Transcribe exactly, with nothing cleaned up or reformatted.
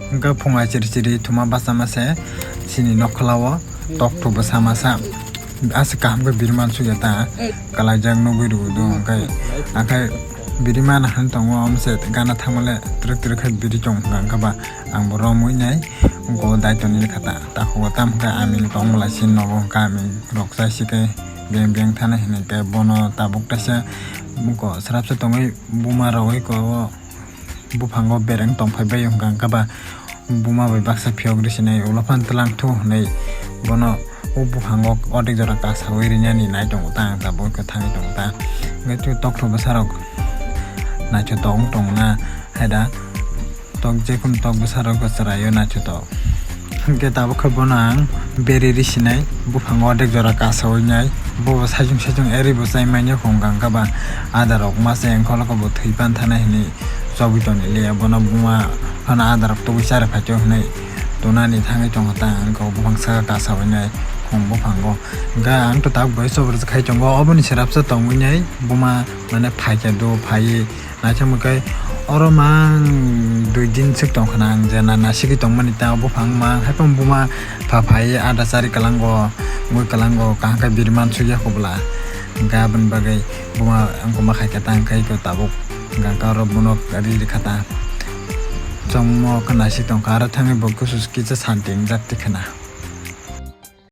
Hwnkhe phunga chiri chiri thuma bachama se chini nokhola o tokthok bwsa masa. Aswk kaham khe biri mansukya ta, kalaijak nugwi rwdo hwnkhe. Hwnkhe biri mana han tongo, omo se gana thangmale twrwk twrwk khe biri chong hwnkha, hwnkhe ba ang bo romwi nai. Hwnkhe o daitoni lekha ta, takhuk o tamo hwnkhe aming tongmwlai sin nogo hwnkhe aming rok chai si khe beng beng thana hinwi khe bono tabuk kaisa buko srapsa tongwi buma rogwi ko o buphango bereng tongphai bai hwnkha, hwnkhe ba buma bai baksa phiyok rw sinai ulo phan twlang thu hwnwi bono o buphango ordek jora kasawi rinani nai tongo ta, ang tabuk khe thangwi tongo ta. Hwnkhe twi tokthok bwsarok naithotok wng tongo na, haida tok jekhum tok bwsarok bo chwraio naithotok. Hwnkhe tabuk khe bono ang beri risinai buphango ordek jora kasawi nai, bobo saichung saichung eri bo chai manya hwnkha, hwnkhe ba adarok masa engkholo khe bo thwi pan thana hinwi chobwi tongni liya, bono buma phano adarok tubui chari phaito hinwi tunani thangwi tongkha ta, ang khe buphang saka kasawi nai khum buphango. Hwnkhe ang to tabuk bai chobor khai tongo, oboni srapsa tongwi nai buma mane phaikhe do phaiwi. Naithok hwnkhe oro mang dui din swk tongkha na, ang je na nasigwi tongmani ta buphang mang, haikhe buma pha phaiwi ada chari kwlango, wngwi kwlango, kaham khe biri mansukya kubla. Hwnkhe aboni bagwi buma ang buma khaikhe ta, hwnkhe tabuk hwnkhe oro bono ri rikha ta. Chongmo khe naisik tongkha, aro thangwi bo kusu kisa santi wngjak tikhe na.